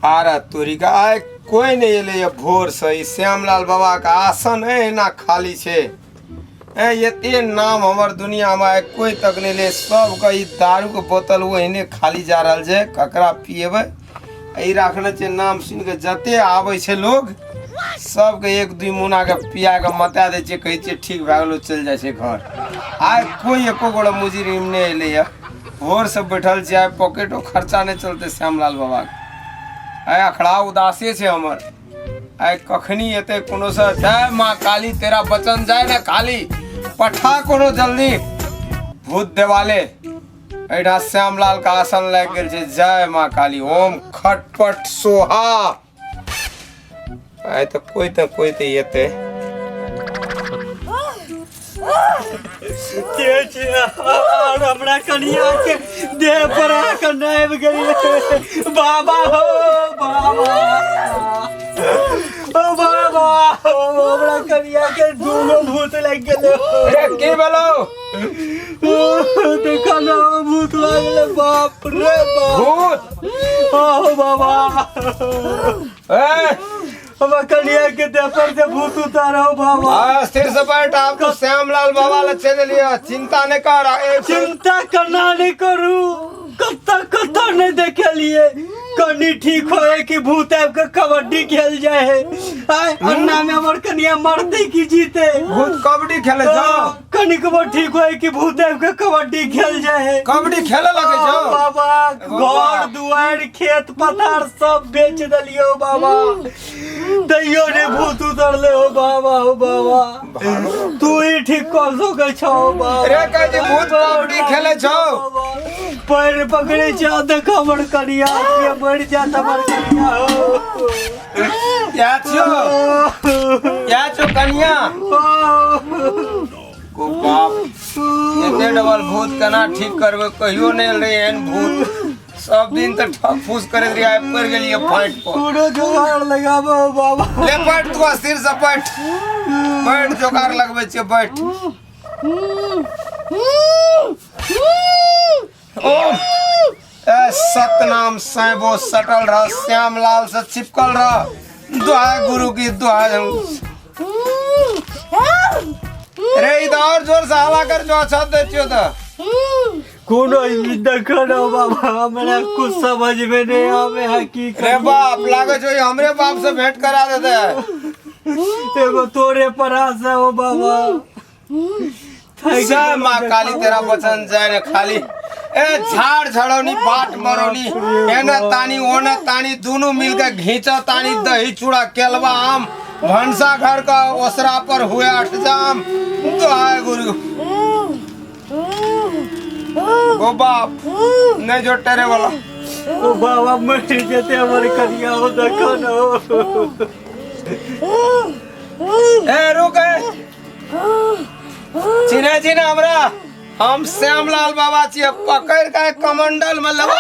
आरा तोरी का आइ कोई नहि एलै भोर से ई श्यामलाल बाबा के आसन एना खाली छै। ए एते नाम हमर दुनिया में आइ कोई तक नहि ले। सबके ई दारू के बोतल ओहिने खाली जा रहल छै, ककरा पिएबै? ई राखने छै नाम सुनि के जते आबै छै लोग सबके एक दुई मुना के पिया के मता दै छै, कहै छै ठीक भए गेलो, चलि जाइ छै घर। आइ कोई एको गोड़ा मुजरिम नहि एलै। भोर से बैठल छै, आइ पॉकेटो खर्चा नहि चलतै श्यामलाल बाबा के। आइ अखड़ा उदासे छै हमर, आइ कखनी एतै कोनो से। जय माँ काली, तेरा बचन जाय ने खाली, पठा कोनो जल्दी भूत देवाले। एहिठाम श्यामलाल के आसन लागि गेल छै। जय माँ काली, ओम खटपट सोहा। आइ तऽ कोई तऽ कोई तऽ एतै। के छै और हमरा कनिया के देह पर आके नाबि गेलै। बाबा हो बाबा, ओ बाबा हो, हमरा कनिया के दूगो भूत लागि गेलै। रे की भेलौ? देखा ना, भूत लागलै, बाप रे बाप। भूत? हो बाबा। ए हमरा कनिया के देह पर से भूत उतारो बाबा। आ, स्थिर से बैठ, आप तो श्यामलाल बाबा ले चल लिया, चिंता नहीं कर। चिंता करना नहीं करू, कत्ता कत्ता नहीं देखे लिए, कनी ठीक होए कि भूत आबि के कबड्डी खेल जाए है। आय अन्ना में हमर कनिया मरते की जीते? भूत कबड्डी खेले जाओ। कनिकबो ठीक होए कि भूत आबि के कबड्डी खेल जाए है। कबड्डी खेले लगे जाओ। बाबा, घर दुआरि खेत पथार सब बेच देलियो बाबा, तैयो ने भूत उतरले हो बाबा। हो बाबा, तू ही ठीक कर सकै छौ बाबा। रे कहै छै भूत कबड्डी खेले छौ। पैर पकड़े छौ, देख हमर कनिया के मर जात हमर कनिया हो। या छो, या छो कनिया को बाप, एते डबल भूत केना ठीक करबै? कहियो नहि एल रहे एहन भूत। सब दिन तऽ ठक फूस करैत रहियै, आइ पड़ि गेलियै फाटि पर। कोनो जोगाड़ लगाबो बाबा। ले बैठ तू, सिर से बैठ, बैठ, जोगाड़ लगबै छियै, बैठ। ओम ए सतनाम साइबो, सटल रह श्यामलाल से चिपकल रह, दुहाई गुरु की दुहाई। रे ई तऽ और जोर से हल्ला कर जो अच्छा दै छियो तऽ। कोनो देखो ना बाबा, हमरा कुछ समझ में नहीं आवे है की। रे बाप, लागे छौ ई हमरे बाप से भेंट करा देते। एगो तोरे पर आशा हो बाबा। जय माँ काली, तेरा वचन जाय ने खाली। ए झाड़ झड़ौनी बाट मरौनी, एने तानी ओने तानी, दोनों मिलके घींचा तानी, दही चूड़ा केलवा आम, भंसा घर का ओसरा पर हुए अठ जाम। दुहाई गुरु गो बाप, नहीं जो टेरे वाला। ओ बाबा, मर जेते हमर कनिया हो, देखो न हो। ए रुक, ए चिन्ह चिन्ह हमरा, हम श्यामलाल बाबा छियै, पकड़ के कमंडल में लगा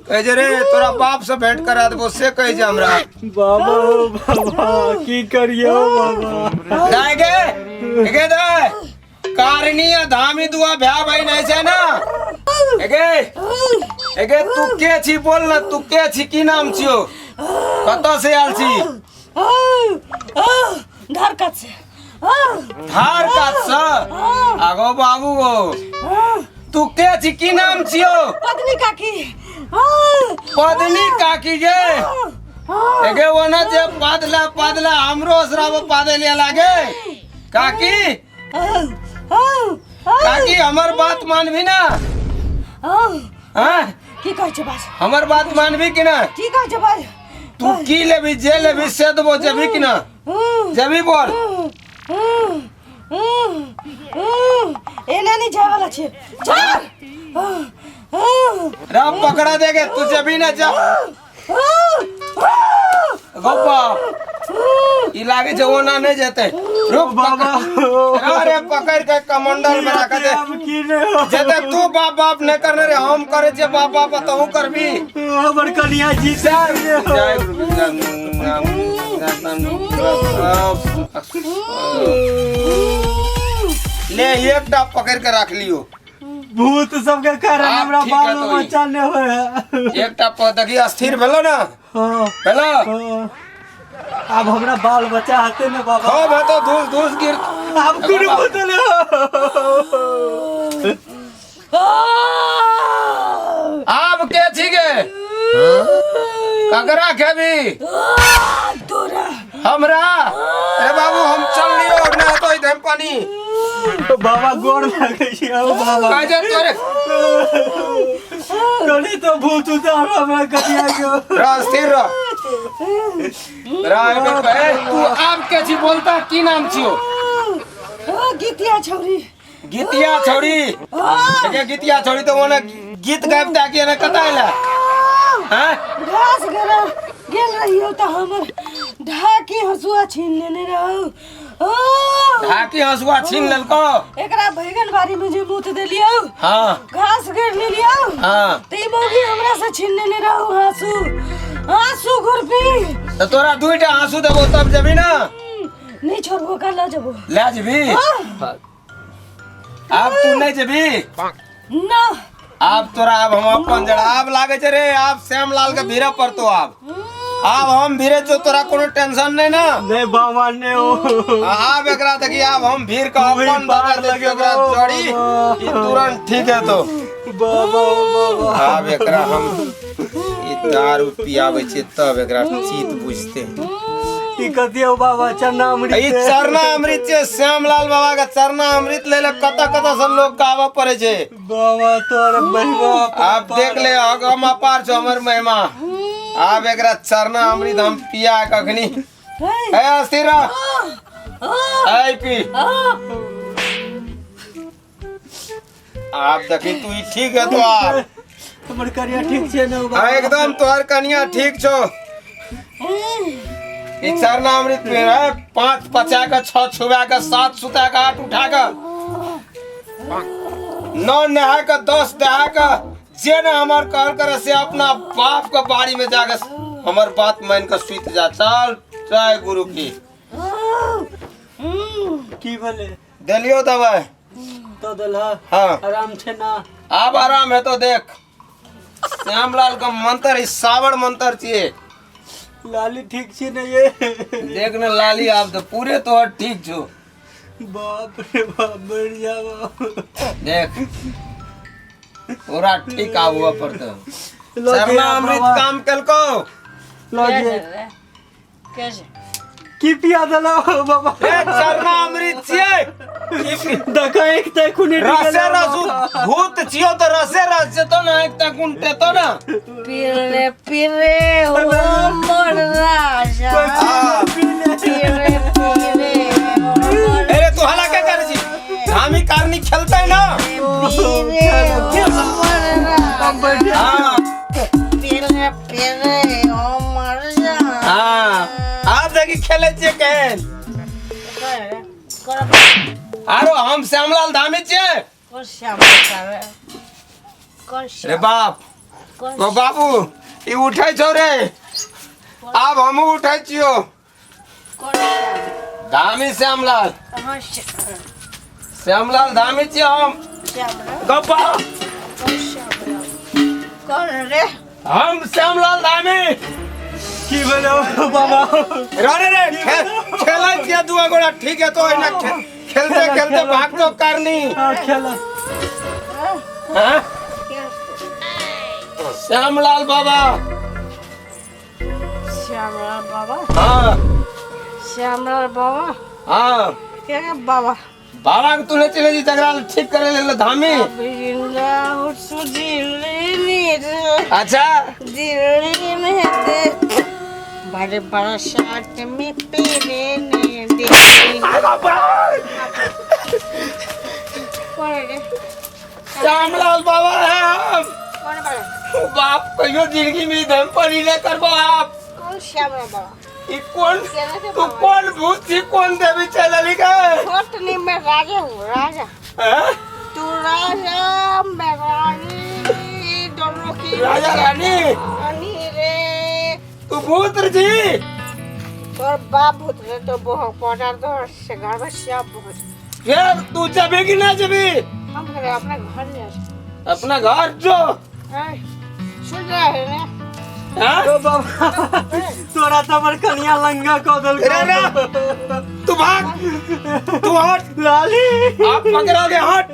कहै छै रे तोरा बाप से भेंट करा देबो, से कहै छै हमरा। बाबा हो बाबा, की करियो बाबा? दाय गे, गे दाय, कारणी आ धामी दुआ भ्या भाई नहीं छै ना। एगे एगे, तू के छी? बोल ना, तू के छी? की नाम छियो? कतऽ से आयल छी? धार कात से। धार कात से? आगो बाबू गो, तू के छी? की नाम छियो? पत्नी काकी। पदनी काकी गे। एगे ओना जे पादला पादला हमरो असराबो पादे ले लागे। काकी, काकी, हमर बात मानबी ना? हाँ? की कहै छै बाज। हमर बात मानबी कि ना? की कहै छै बाज। तू की लेबी? जे लेबी से देबो, जेबी कि ना जेबी? बोल। एना नहीं जाए वाला छे, जा। राम पकड़ा देगे, तू जेबी ना? जा गोपा, ई लागे छै ओना नहि जेतै। रुक बाबा। अरे पकड़ के कमंडल में राख दे। आब की नहि हो। जेते तू बाप बाप नहि करने रे, हम करे छियै बाप बाप, तहू करबी। हमर कनिया जी। जय गुरु। ले, एकटा पकड़ के राख लियो। भूत सबके कारण आब हमरा ठीक है बाल तो ई। बच्चा नहि होइ है। एकटा देखी अस्थिर भेलो ना? हाँ। भेलो? हाँ। आब हमरा बाल बच्चा हेतै ने बाबा? खूब हेतो, धूस धूस गिर। आब कोनो भूत नहि। आब के छी गे? ककरा खेबी? तोरा। हमरा? अरे बाबू, हम चल लियो ना तो इधर पानी। बाबा, गोर लागै छी हौ बाबा। कहै छै तोरे। कनी तो भूत उतार हमरा कनिया के। रह, स्थिर रह, रह। एबे कहे तू आब के छी? बोलता, की नाम छियो? गीतिया छौरी। गीतिया छौड़ी? देखिए, गीतिया छौड़ी तो ओने गीत गाबता कि एने कता आइला हैं? घास गरा गेल रहियो तऽ हमर ढाकी हँसुआ छीन लेने रहौ। ढाकी हँसुआ छीन लेलको? एकरा बैगन बाड़ी में जे मूत देलियौ, घास गिर लेलियौ, तऽ ई मौगी हमरा से छीन लेने रहौ हाँसू, हाँसू, खुरपी। तऽ तोरा दुईटा आंसू देबो तब जेबी ना? नहीं छोड़बो, कर लऽ जेबो। ले जेबी? आब तू नहीं जेबी? ना। आब तोरा आब हम अपन जड़ आब लागे छै रे। आब श्यामलाल के भीरे पड़तो। आब आब हम भीरे जो, तोरा कोनो टेंशन नहीं ना? नहीं बाबा, नहीं हो। आब एकरा देखी, आब हम भीड़ के वही अपन पार दबा दे लगे एकरा बाबा। जड़ी ई तुरंत ठीक है तो। बाबा, बाबा। आब एकरा हम ई दारू पियाबै छियै तब एकरा चीत बुझते। ई कथी हो बाबा? चना ई अमृत? चरना अमृत छै। श्यामलाल बाबा के चरना अमृत ले ले कतऽ कतऽ से लोग के आबऽ पड़े छै। बाबा, तोर महिमा। आब देख ले, हम अपार छौ हमर महिमा। आब एकरा चरना अमृत हम पिया कखनी। ए, अस्थिर रह। ऐ पी। आब देखी तू, ई ठीक है तो आब। हमर करिया ठीक छै ने बाबा? हाँ, एकदम तोहर कनिया ठीक छौ। ई चरना अमृत पी है, 5 पचा के, 6 छुआ के, 7 सुता के, 8 उठा के, 9 नहा के, 10 दहा के, जे ने हमर कहल करे से अपना बाप के बाड़ी में जाके हमर बात मान के सुत जा। चल, जय गुरु की। की भेलै? देलियो दवाई। तो देलह? हाँ। आराम छै ना? आब आराम है तो देख, श्यामलाल का मंत्र ई सावर मंत्र छिए। लाली ठीक छी ने ये? देख ने लाली, आब तो पूरे तोहर ठीक छो। बाप रे बाप, मर जाबो। देख, पूरा ठीक आबुआ पर तो चरना अमृत काम केलको। लगे। कैसे? की पिया देलह बाबा? ए, चरना अमृत छिए। देखा, एक तक खुने। रसे रस भूत छियो तो रसे रस जेतो ना, एक तक उनटे तो ना। पीरे पीरे हो मोर राजा, पीरे पीरे हो मोर। अरे तू हला के कर छी? हामी कारनी खेलते ना। पीरे हो मोर राजा, पीरे पीरे हो मोर राजा। हाँ, आब देखी खेले छियै केहन। आरो हम श्यामलाल धामी छियै। कौन श्याम रे? कौन? रे बाप ओ बाबू, ई उठै छौ रे? आब हमहूँ उठै छियौ। कौन श्याम? धामी श्यामलाल। कहाँ श्याम? श्यामलाल धामी छियै हम। श्याम रे? गप्पा। कौन श्याम रे? कौन रे? हम श्यामलाल धामी। की भेलो बाबा? रे रे रे, खेलै छियै दू गोरा, ठीक है तो एना खेलते खेलते भागतो करनी। हाँ, खेला। हाँ? श्यामलाल बाबा। श्यामलाल बाबा? हाँ। श्यामलाल बाबा? हाँ। क्या है बाबा? बाबा के तू नहीं चिन्है छी जकरा ठीक करे लेल धामी? दिल्ली। अच्छा। दिल्ली में दे बड़े बरसात में पीने ने दे। कौन रे? श्यामलाल बाबा है हम। कौन बाबा? बाप, कहियो जिंदगी में धन पर नहीं करबो आप। कौन श्यामलाल बाबा? ई कौन? केना के तू बाबा? कौन भूत छी? कौन देवी चलली के? छोट नहीं, मैं राजा हूँ, राजा। हैं? तू राजा, मैं रानी, दोनों की राजा रानी। रानी रे। तू भूत छी? तोर बाप भूत रे, तो बहुत पौधा तो से घर में सब भूत। फिर तू जबी कि ना जबी? हम करे अपना घर जा अपना घर जो। सुन रहे है ना? हाँ? ओ बाबा, तोरा तो हमर कनिया लंगा कऽ देलकौ। रे रे, तू भाग, तू हट। लाली। आप पकड़ा दे, हट।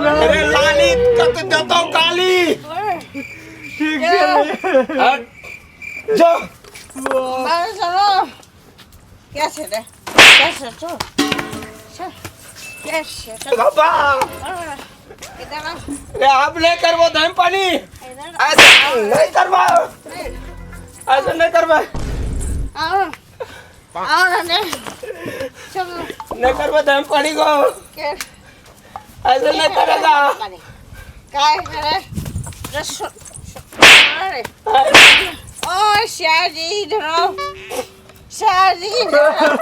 अरे लाली कत देतो काली। ठीक छै। हट जो। अरे चलो, कैसे रे, कैसे तू, चल, कैसे चल। बाबा। इधर आ। रे आप नहीं करबो धम पानी। इधर। ऐसे नहीं करबो, ऐसे नहीं करबो। आओ आओ ना, चलो। नहीं करबो धम पानी को। के ऐसे नहीं करेगा। काय करे रे? अरे ओ शाहजी, इधर आओ शाहजी, इधर आओ।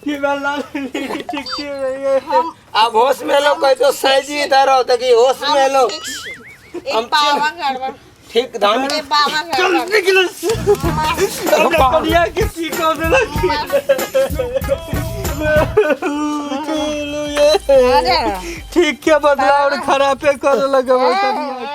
की भेल लाली? ठीक छी? अब होश में लो, कह तो सैजी इधर आओ, देखी होश में लो। ठीक छी। हम एक बाबा गड़बड़। ठीक धाम। एक बाबा चल। गड़बड़। निकल। हमरा कनिया के की कऽ देलक? चलू ये। अरे। ठीक के बदला और खराबे कर देलक हमर कनिया।